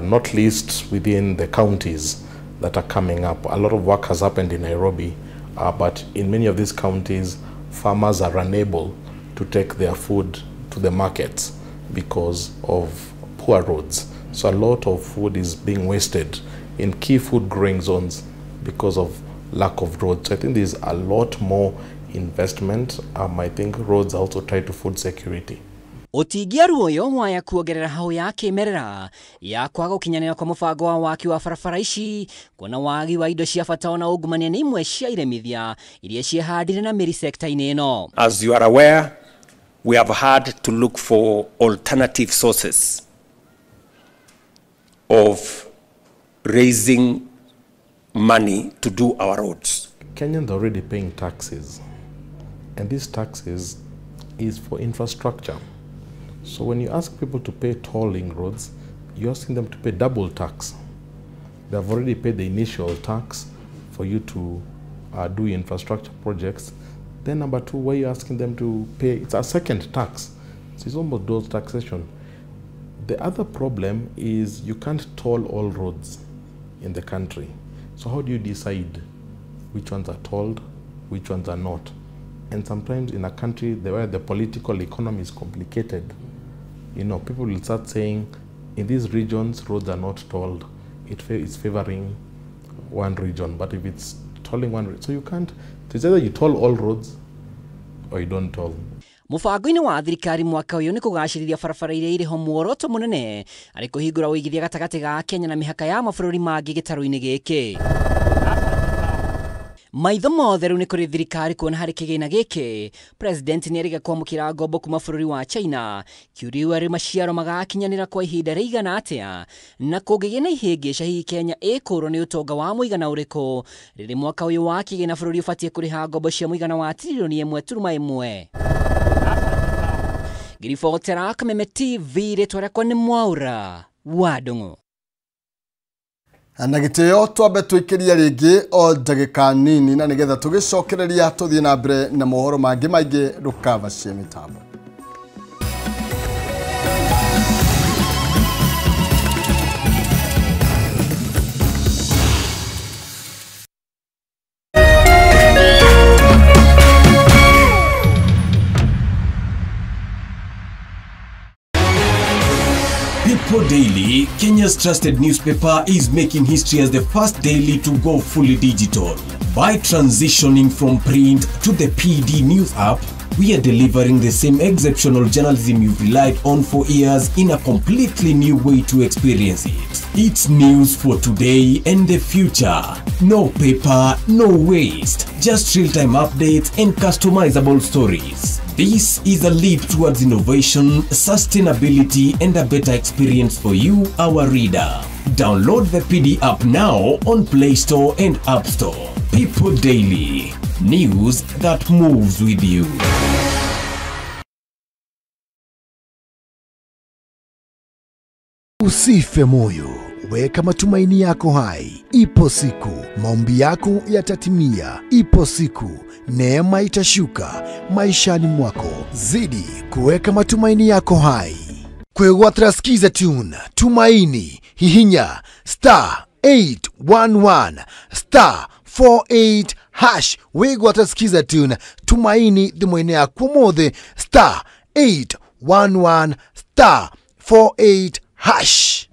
not least within the counties that are coming up. A lot of work has happened in Nairobi, but in many of these counties, farmers are unable to take their food to the markets because of poor roads. So a lot of food is being wasted in key food growing zones because of lack of roads. So I think there's a lot more investment. I think roads are also tied to food security. Ũtingiaru ũyũ waya kuongerera hau ya kĩmerera ya kwaga gũkinyanĩra kwa mũbango wa waki wa barabara ici kuona wagi wa indo cia bata ona ungumania nĩ imwe cia iremithia iria ciĩhandire na mĩri sekta-inĩ ĩno. As you are aware, we have had to look for alternative sources of raising money to do our roads. Kenyans are already paying taxes, and these taxes is for infrastructure. So when you ask people to pay tolling roads, you're asking them to pay double tax. They have already paid the initial tax for you to do infrastructure projects. Then number two, why are you asking them to pay? It's a second tax. So it's almost dual taxation. The other problem is you can't toll all roads in the country. So how do you decide which ones are tolled, which ones are not? And sometimes in a country where the political economy is complicated, you know, people will start saying, in these regions, roads are not tolled. It's favoring one region. But if it's tolling one region, so you can't, it's either you toll all roads or you don't toll. Mũbango-inĩ wa thirikari mwaka ũyũ nĩ kũgacĩrithia barabara iria irĩ ho muoroto mũnene arĩ kũhingũra ũigithia gatagatĩ ga Kenya na mĩhaka ya mabũrũri mangĩ gĩtarũ-inĩ gĩkĩ. Maitho mothe rĩu nĩ kũrĩ thirikari kuona harĩ kĩgĩna gĩkĩ President nĩ erĩga kwamũkĩra ngombo kuma bũrũri wa China kĩũria arĩ maciaro magakinyanĩra kwa ihinda rĩigana atĩa na kũngĩgĩa na ihĩngĩca hihi Kenya ĩkũrwo nĩ ũtonga wa mũigana ũrĩkũ rĩrĩ mwaka ũyũ wa kĩgĩna bũrũri ũbatiĩ kũrĩha ngombo cia mũigana wa tiririoni 1.1. Ngiribotera Kameme TV rĩtwa rĩakwa nĩ Mwaura wa Ndung'u. Na gĩtĩo twambe twĩkĩrie rĩngĩ o ndagĩka nini na nĩgetha tũgĩcokereria tũthiĩ na mbere na mohoro mangĩ maingĩ ndũkavacie mĩtambo. People Daily, Kenya's trusted newspaper, is making history as the first daily to go fully digital. By transitioning from print to the PD News app, we are delivering the same exceptional journalism you've relied on for years in a completely new way to experience it. It's news for today and the future. No paper, no waste. Just real-time updates and customizable stories. This is a leap towards innovation, sustainability, and a better experience for you, our reader. Download the PD app now on Play Store and App Store. People Daily. News that moves with you. Usife moyo, weka matumaini yako hai. Ipo siku, maombi yako yatatimia. Ipo siku, neema itashuka maishani mwako. Zidi kuweka matumaini yako hai. Kwegwatra skiza tune, Tumaini, hihinya, star 811, star 48 hash. Wegwatra skiza tune, Tumaini, thimũ-inĩ yaku ũmũthĩ, star 811, star 48 hash.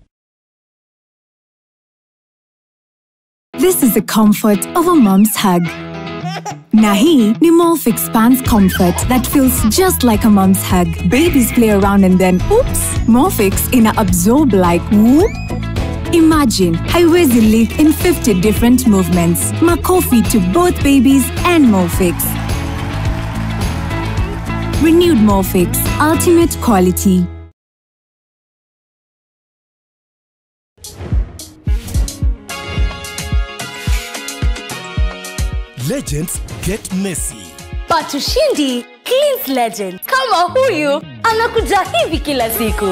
This is the comfort of a mom's hug. Na hii ni Molfix Pants Comfort that feels just like a mom's hug. Babies play around and then, oops, Molfix ina absorb like whoop. Imagine haiwezi leak in 50 different movements. Makofi to both babies and Molfix. Renewed Molfix, ultimate quality. Legends get messy. But ushindi cleans legend. Kama huyu anakuja hivi kila siku.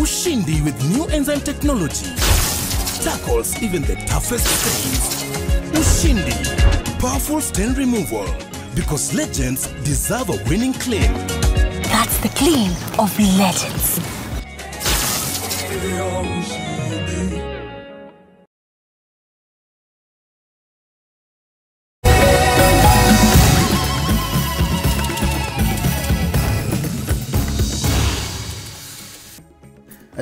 Ushindi with new enzyme technology tackles even the toughest stains. Ushindi, powerful stain removal. Because legends deserve a winning claim. That's the clean of legends.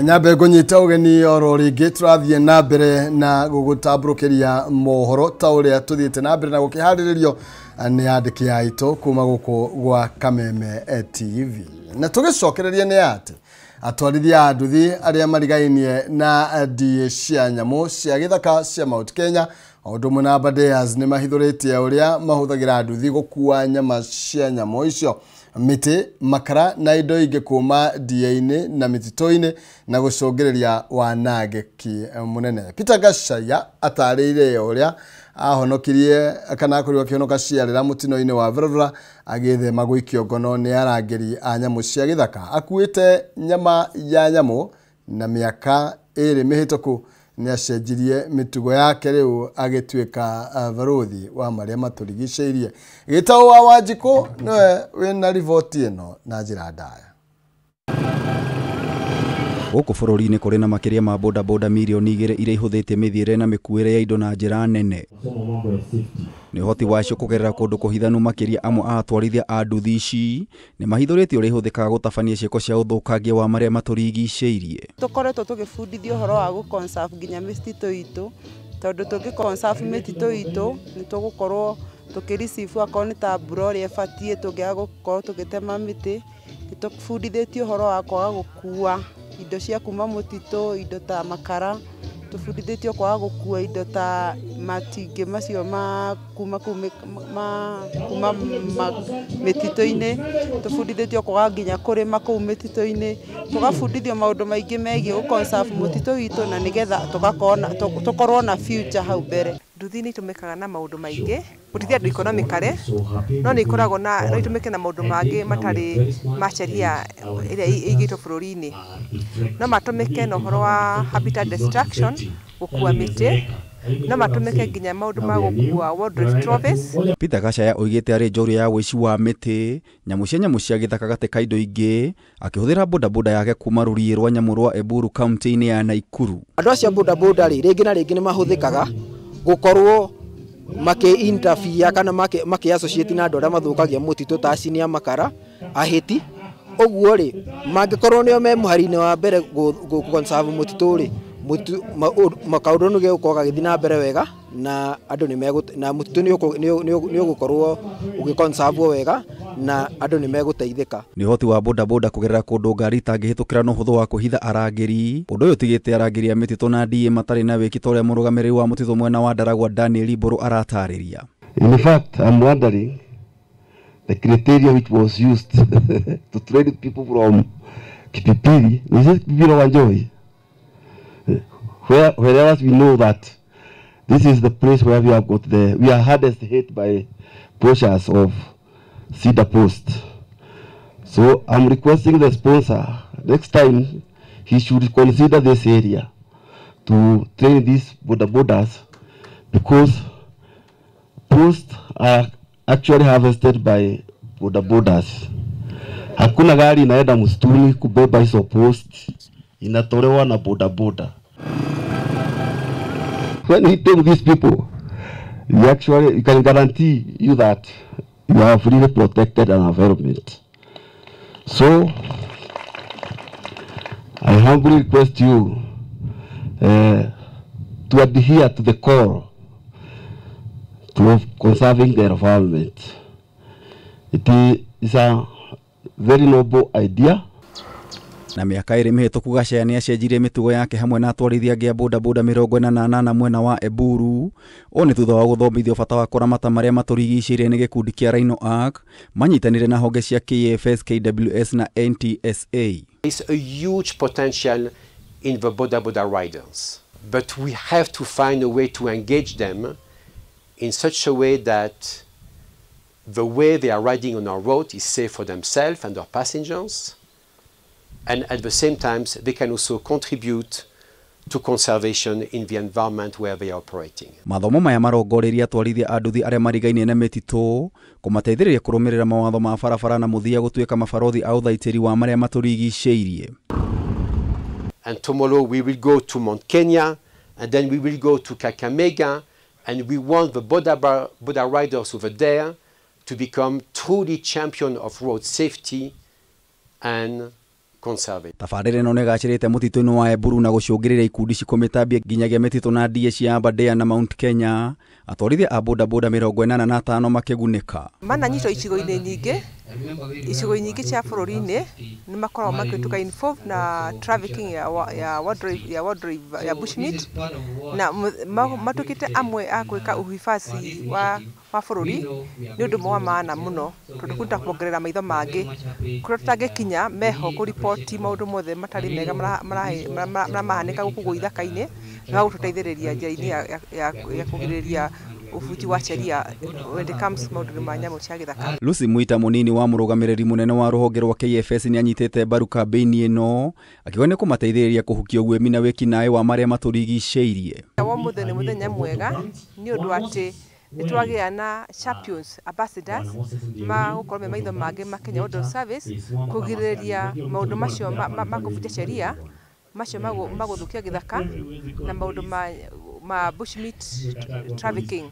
Nyambe ngũnyita ũgeni oro rĩngĩ tũrathiĩ na mbere na gũgũtambũrũkĩria mohoro ta ũrĩa tũthiĩte na mbere na gũkĩharĩrĩrio nĩ andĩki aitũ kuma gũkũ gwa Kameme TV. Na tũgĩcokereria nĩ atĩ atwarithia a nduthi arĩa marigainie na ndiĩ cia nyamũ cia gĩthaka cia Mount Kenya o ũndũ ũmwe na Aberdares nĩ mahithũrĩtie ũrĩa mahũthagĩra nduthi gũkua nyama cia nyamũ icio, mĩtĩ, makara na indo ingĩ kuma ndia-inĩ na mĩtitũ-inĩ na gũcũngĩrĩria wanangĩki mũnene. Peter Gachaya atarĩirie ũrĩa ahonokirie kana akorirwo akĩhonoka ciarĩra mũtino-inĩ wa Verora agĩthema gũikio ngono nĩ arangĩri a nyamũ cia gĩthaka. Akuĩte nyama ya nyamũ na mĩaka 2 mĩhĩtũku Nĩ acenjirie mĩtugo yake rĩu agĩtuĩka barothi wa marĩa matũrigicĩirie. Gĩtaũ wa Wanjikũ nĩwe wĩna riboti ĩno na njĩra ndaya. Gũkũ bũrũri-inĩ kũrĩ na makĩria ma bodaboda mirioni 2 iria ihũthĩtie mĩthiĩre na mĩkuĩre ya indo na njĩra nene. Nĩ ũhoti wacio kũgerera kũndũ kũhithanu makĩria amwe a atwarithia a nduthi ici nĩ mahithũrĩtie ũrĩa ihũthĩkaga gũtabania ciĩko cia ũthũkangia wa marĩa matũrigicĩirie. Tũkoretwo tũgĩbundithio ũhoro wa gũ-conserve nginya mĩtitũ itũ, tondũ tũngĩ-conserve mĩtitũ itũ nĩ tũgũkorwo tũkĩ-receive akorwo nĩ ta mbura ũrĩa ĩbatiĩ, tũngĩaga gũkorwo tũgĩtema mĩtĩ. Nĩ tũbundithĩtio ũhoro wa kwaga gũkua indo cia kuma mũtitũ, indo ta makara, tũbundithĩtio kwaga gũkua indo ta matingĩ macio ma kuma kuma mĩtitũ-inĩ, tũbundithĩtio kwaga nginya kũrĩma kũu mĩtitũ-inĩ, tũgabundithio maũndũ maingĩ megiĩ gũ-conserve mũtitũ witũ na nĩgetha tũkorwo na future hau mbere. Nduthi nĩ itũmĩkaga na maũndũ maingĩ gũteithia andũ economically, no nĩ ikoragwo na no itũmĩke na maũndũ mangĩ matarĩ ma sheria ĩrĩa ĩigĩtwo bũrũri-inĩ. No matũmĩke na ũhoro wa habitat destruction, gũkua mĩtĩ, no matũmĩke nginya maũndũ ma gũkua wildlife trophies. Peter Gachaya oigĩte arĩ njorua ya ũici wa mĩtĩ, nyamũ cia gĩthaka gatĩ ka indo ingĩ, akĩhũthĩra bodaboda yake kuma rũriĩ rwa nyamũ rwa Eburu kaunti-inĩ ya Naikuru. Andũ acio a bodaboda rĩ, rĩngĩ na rĩngĩ nĩ mahũthĩkaga gũkorwo makĩ interfere kana makĩ associate na andũ arĩa mathũkagia mũtitũ ta acini a makara, ahĩti. Ũguo rĩ, mangĩkorwo nĩo me mũhari-inĩ wa mbere gũ-conserve mũtitũ rĩ, kaũndũ nĩ gegũkorwo gagĩthiĩ na mbere wega na andũ nĩ na mũtitũ nĩ ũgũkorwo ũgĩ-conserve wega na andũ nĩ megũteithĩka. Nĩ ũhoti wa bodaboda kũgerera kũndũ ngari itangĩhĩtũkĩra na ũhũthũ wa kũhitha arangĩri, ũndũ ũyũ ũtigĩte arangĩri a mĩtitũ na DA matarĩ na wĩki ta ũrĩa mũrũgamĩrĩri wa mũtitũ mwena wa Ndaragwa Daniel Mbũrũ aratarĩria. In fact, I'm wondering the criteria which was used to train people from Kipipiri, is it Kipipiri or Wanjohi? Whereas we know that this is the place where we have got we are hardest hit by poachers of cedar post. So I'm requesting the sponsor, next time he should consider this area to train these boda-bodas, because posts are actually harvested by boda-bodas. Hakuna gari inaenda msituni kubeba hizo post, inatolewa na boda-boda. When we take these people, we actually we can guarantee you that you have really protected an environment. So I humbly request you to adhere to the call to conserving the environment. It is a very noble idea. Na mĩaka 2 mĩhĩtũku Gachaya nĩacenjirie mĩtugo yake hamwe na atwarithia angĩ a bodaboda 48 mwena wa Eburu. Ũũ nĩ thutha wa gũthomithio bata wa kũramata marĩa matũrigicĩirie nĩ gĩkundi kĩa Rhino Ark, manyitanĩire na honge cia KFS, KWS na NTSA. It's a huge potential in the boda boda riders, but we have to find a way to engage them in such a way that the way they are riding on our road is safe for themselves and their passengers, and at the same time they can also contribute to conservation in the environment where they are operating. Mathomo maya marongoreirie atwarithia a nduthi arĩa marigainie na mĩtitũ kũmateithĩrĩria kũrũmĩrĩra mawatho ma barabara na mũthia gũtuĩka mabarothi a ũthaitĩri wa marĩa matũrigicĩirie. And tomorrow we will go to Mount Kenya, and then we will go to Kakamega, and we want the boda riders over there to become truly champion of road safety and conservation. Tabarĩra ĩno nĩĩgacĩrĩte mũtitũ-inĩ wa Eburu na gũcũngĩrĩria ikundi cikũmĩtambia nginyagia mĩtitũ na ndie cia Aberdare na Mount Kenya. Atwarithia a bodaboda 85 makĩgunĩka. Mananyitwo icigo-inĩ nyingĩ, icigo nyingĩ cia bũrũri-inĩ nĩ makoragwo makĩtuĩka involved na trafficking ya wildlife, ya bushmeat, na matuĩkĩte amwe a gwĩka ũhifadhi wa bũrũri. Nĩ ũndũ ũmwe wa maana mũno tondũ kũnda kuongerera maitho mangĩ kũrĩa tũtangĩkinya meho kũriboti maũndũ mothe matarĩ mega maramahanĩka gũkũ gũithaka-inĩ, na gũtũteithĩrĩria njĩra-inĩ ya kũgirĩrĩria ũbunji wa sheria when it comes maũndũ ma nyamũ cia gĩthaka. Lucy Mwita munini wa mũrũgamĩrĩri mũnene wa rũhonge rwa KFS nĩ anyitĩte mbaru kambĩini ĩno akiuga nĩ kũmateithĩrĩria kũhukia ũguĩmi na wĩkinaĩ wa marĩa matũrigicĩirie. Wa mũthenya nĩ mũthenya mwega nĩ ũndũ atĩ nĩ twagĩa na champions ambassadors ma gũkorwo me maitho mangĩ ma Kenya Wildlife Service kũgirĩrĩria maũndũ macio ma kũbunja sheria macio magũthũkia gĩthaka na maũndũ ma bushmeat trafficking.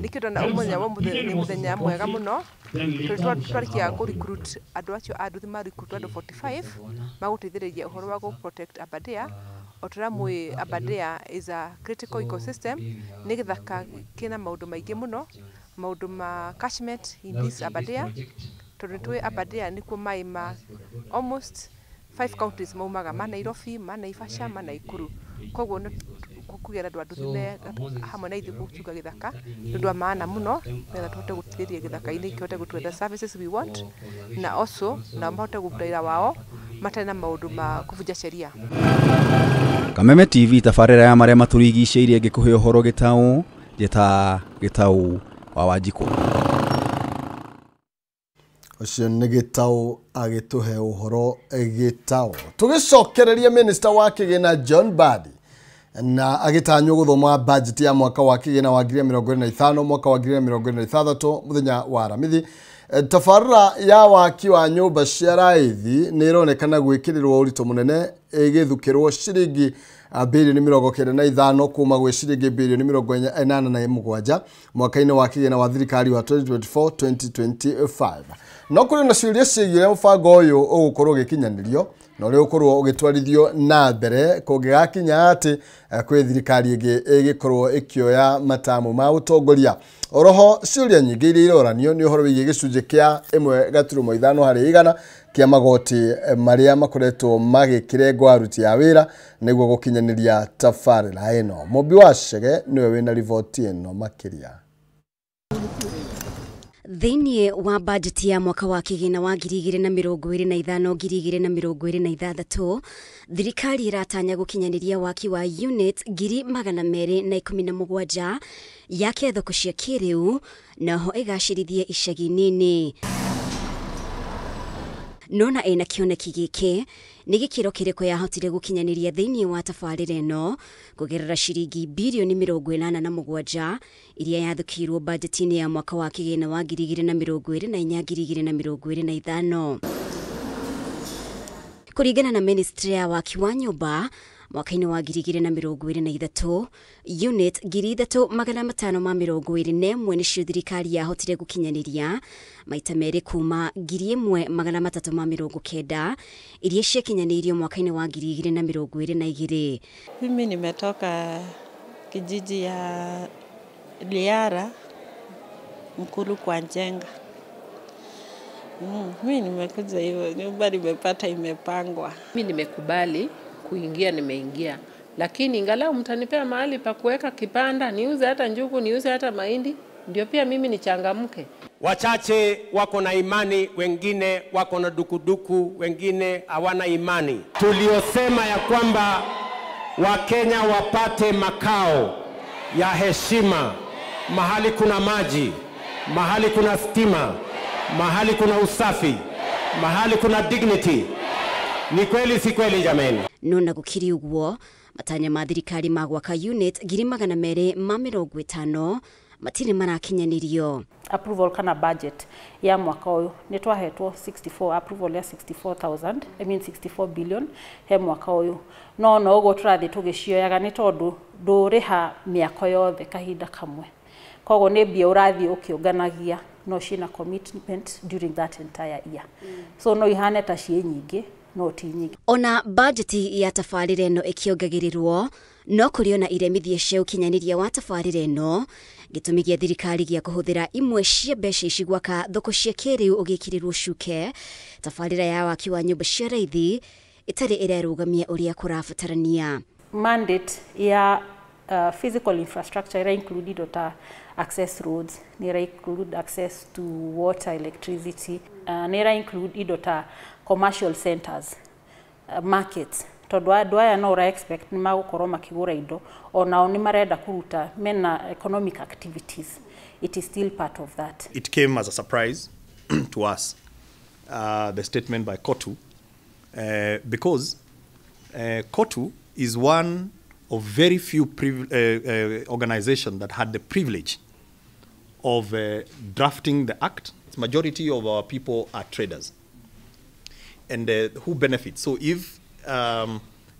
Nĩkĩo ndona ũmũthenya wa ũmũthĩ nĩ mũthenya mwega mũno tondũ twarĩkia kũ recruit andũ acio a nduthi ma recruit andũ 45 magũteithĩrĩria ũhoro wa gũ protect Aberdare. O ta ũrĩa mũĩ Aberdare is a critical ecosystem, nĩ gĩthaka kĩna maũndũ maingĩ mũno, maũndũ ma catchment in this Aberdare, tondũ nĩtũĩ Aberdare nĩkuo maĩ ma almost 5 counties maumaga, ma Nairobi, ma Naivasha, ma Nakuru. Koguo nĩ kũgĩa na andũ a nduthi me hamwe na ithuĩ gũchunga gĩthaka nĩ ũndũ wa maana mũno nĩgetha tũhote gũteithĩrĩria gĩthaka-inĩ kĩhote gũtũhe services we want na also na mahote kũruta wĩra wao matarĩ na maũndũ ma kũbunja sheria. Kameme TV tabarĩra ya marĩa matũrigicĩirie ngĩkũhe ũhoro gĩtaũ njĩta Gĩtaũ wa Wanjikũ. Ũcio nĩ Gĩtaũ agĩtũhe ũhoro gĩtaũ. Tũgĩcokereria minister wa kĩgĩna John Mbadi na agĩtanywo gũthoma budget ya mwaka wa kĩgĩna wa 2025 mwaka wa 2026 mũthenya wa Aramithi. Tabarĩra ya waki wa nyũmba cia raithi nĩ ĩronekana gwĩkĩrĩrwo ũritũ mũnene ĩgĩthukĩrwo ciringi bilioni 95 kuma gwĩ ciringi bilioni 87 mwaka-inĩ wa kĩgĩna wa thirikari wa 2024-2025. No kũrĩ na ciũria ciĩgiĩ ũrĩa mũbango ũyũ ũgũkorwo ũgĩkinyanĩrio na ũrĩa ũgũkorwo ũgĩtwarithio na mbere kũngĩgakinya atĩ kwĩ thirikari ĩngĩ ĩgĩkorwo ĩkĩoya matamu ma ũtongoria. Oroho ciũria nyingĩ iria iroranio nĩ ũhoro wĩgiĩ gĩcunjĩ kĩa 1.5 harĩ igana kĩa magoti marĩa makoretwo magĩkĩrengwo aruti a wĩra nĩguo gũkinyanĩria tabarĩra ĩno. Mũmbi wa Chege nĩwe wĩna riboti ĩno makĩria. Thĩinĩ wa bajeti ya mwaka wa kĩgĩna wa 2025 2026 thirikari ĩratanya gũkinyanĩria waki wa unit 217 yake thoko cia kĩrĩu naho ĩgacĩrithie icagi nini. Nona ĩna kĩoneki gĩkĩ nĩ gĩkĩro kĩrĩkũ yahotire gũkinyanĩria thĩinĩ wa tabarĩra ĩno kũgerera ciringi bilioni 87 iria yathukirwo bajeti-inĩ ya mwaka wa kĩgĩna wa 2024 2025. Kũringana na ministry ya waki wa nyũmba mwaka-inĩ wa 2023 unit 3521 nĩcio thirikari yahotire gũkinyanĩria maita merĩ kuma 1390 iria ciakinyanĩirio mwaka-inĩ wa 2022. Mimi nimetoka kijiji ya Liara Mkulu kwa Njenga. Mimi nimekuja hivyo, nyumba nimepata imepangwa. Mimi nimekubali kuingia, nimeingia, lakini ingalau mtanipea mahali pa kuweka kipanda, niuze hata njugu, niuze hata mahindi, ndio pia mimi nichangamke. Wachache wako na imani, wengine wako na dukuduku, wengine hawana imani. Tuliosema ya kwamba Wakenya wapate makao ya heshima, mahali kuna maji, mahali kuna stima, mahali kuna usafi, mahali kuna dignity. Ni kweli si kweli jameni? No na gũkĩrĩ ũguo matanya ma thirikari ma gwaka unit 250 matirĩ marakinyanĩrio. Approval kana budget ya mwaka ũyũ nĩ twahetwo 64 approval ya 64,000 I mean 64 billion he mwaka ũyũ, no no ũguo tũrathiĩ tũgĩcioyaga nĩ tondũ ndũrĩha mĩako yothe kahinda kamwe, koguo nĩ mbia ũrathiĩ ũkĩũnganagia no ciĩna commitment during that entire year. So no ihane ta ciĩ nyingĩ no ti nyingĩ. Ona bajeti ya tabarĩra ĩno ĩkĩongagĩrĩrwo no kũrĩ ona iremithia cia ũkinyanĩria wa tabarĩra ĩno gĩtũmi gĩa thirikari gĩa kũhũthĩra imwe cia mbeca ici gwaka thoko cia kĩrĩu ũgĩkĩrĩrwo cuke tabarĩra ya waki wa nyũmba cia raithi ĩtarĩ ĩrerũgamia ũrĩa kũrabatarania. Mandate ya physical infrastructure ira include indo ta access roads, nĩ ira include access to water, electricity, nĩ ira include indo ta commercial centers, markets. Tondu andu aya no ura expect ni magukorwo makigura indo onao ni marenda kuruta mena economic activities. It is still part of that. It came as a surprise to us, the statement by COTU, because COTU is one of very few organizations that had the privilege of drafting the act. The majority of our people are traders, and who benefit. So if,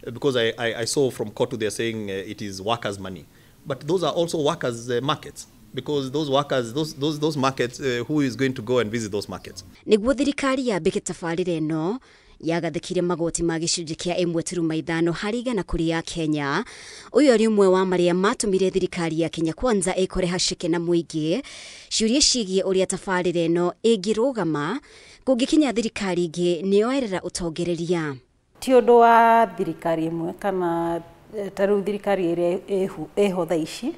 because I saw from COTU they're saying it is workers' money, but those are also workers' markets. Because those workers, those markets, who is going to go and visit those markets? Niguo thirikari yambĩke tabarĩra ĩno yagathĩkire magoti ma gĩcunjĩ kĩa 1.5 harĩ igana kũrĩ ya Kenya. Ũyũ arĩ ũmwe wa marĩa matũmire thirikari ya Kenya Kwanza ĩkore haceke na mũingĩ ciũria ciĩgiĩ ũrĩa tabarĩra ĩno ĩngĩrũgama kũngĩkinya thirikari ĩngĩ nĩyoerera ũtongoreria. Ti ũndũ wa thirikari ĩmwe kana ta rĩu thirikari ĩrĩa ĩho thaa ici.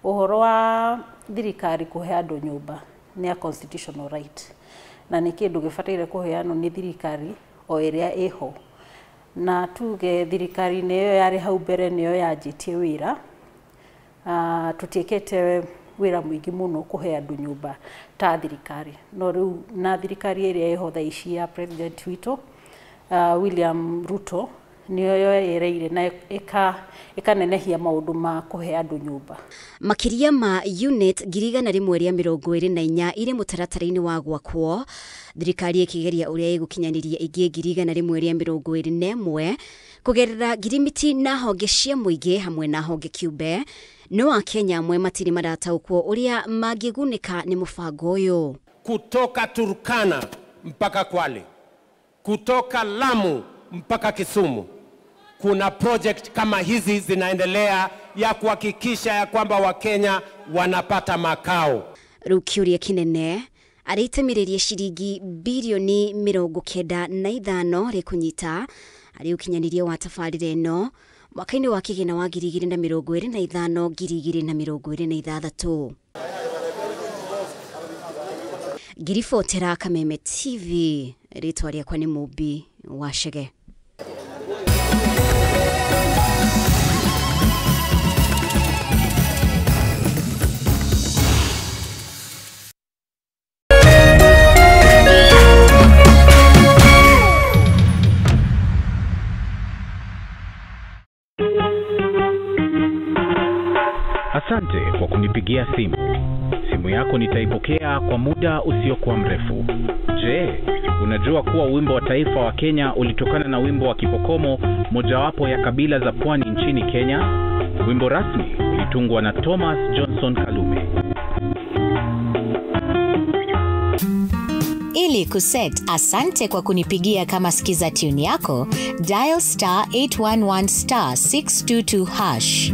Ũhoro wa thirikari kũhe andũ nyũmba nĩ a constitutional right, na nĩ kĩndũ gĩbataire kũheanwo nĩ thirikari o ĩrĩa ĩho. Na tuge thirikari nĩyo yarĩ hau mbere nĩyo yanjĩtie wĩra. Tũtiĩkĩte wĩra mũingĩ mũno kũhe andũ nyũmba ta thirikari, no rĩu na thirikari ĩrĩa ĩho thaa ici ya president witũ William Ruto nĩyo yoereire na ĩkanenehia maũndũ ma kũhe andũ nyũmba. Makĩria ma unit 124 irĩ mũtaratara-inĩ wa gwakwo, thirikari ĩkĩgeria ũrĩa ĩgũkinyanĩria ingĩ 121 kũgerera ngirimiti na honge cia mũingĩ hamwe na honge kĩũmbe. No Akenya amwe matirĩ marataũkwo ũrĩa mangĩgunĩka nĩ mũbango ũyũ. Kutoka Turkana mpaka Kwale, kutoka Lamu mpaka Kisumu, kuna project kama hizi zinaendelea ya kuhakikisha ya kwamba Wakenya wanapata makao. Rĩu kĩũria kĩnene arĩitĩmĩrĩrie ciringi birioni 95 rĩkũnyita arĩ ũkinyanĩria wa tabarĩra ĩno mwaka-inĩ wa kĩgĩna wa 2025 2026. Ngiribotera Kameme TV, rĩtwa rĩakwa nĩ Mũmbi wa Chege. Asante kwa kunipigia simu. Simu yako nitaipokea kwa muda usiokuwa mrefu. Je, unajua kuwa wimbo wa taifa wa Kenya ulitokana na wimbo wa Kipokomo, mojawapo ya kabila za pwani nchini Kenya? Wimbo rasmi ulitungwa na Thomas Johnson Kalume. Ili kuset asante kwa kunipigia kama skiza tune yako, dial star 811 star 622 hash.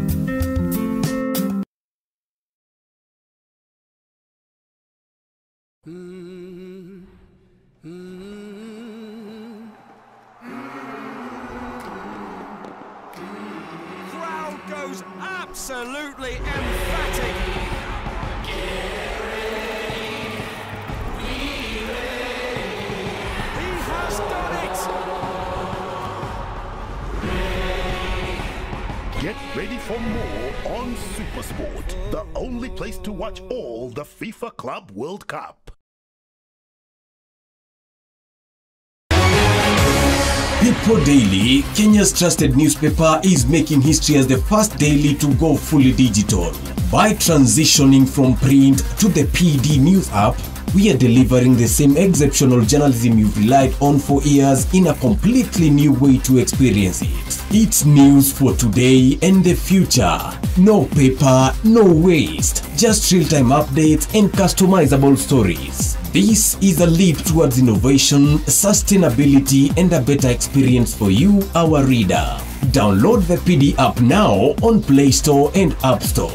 Crowd goes absolutely emphatic. He has done it. Get ready for more on SuperSport, the only place to watch all the FIFA Club World Cup. People Daily, Kenya's trusted newspaper, is making history as the first daily to go fully digital. By transitioning from print to the PD News app, we are delivering the same exceptional journalism you've relied on for years in a completely new way to experience it. It's news for today and the future. No paper, no waste. Just real-time updates and customizable stories. This is a leap towards innovation, sustainability, and a better experience for you, our reader. Download the PD app now on Play Store and App Store.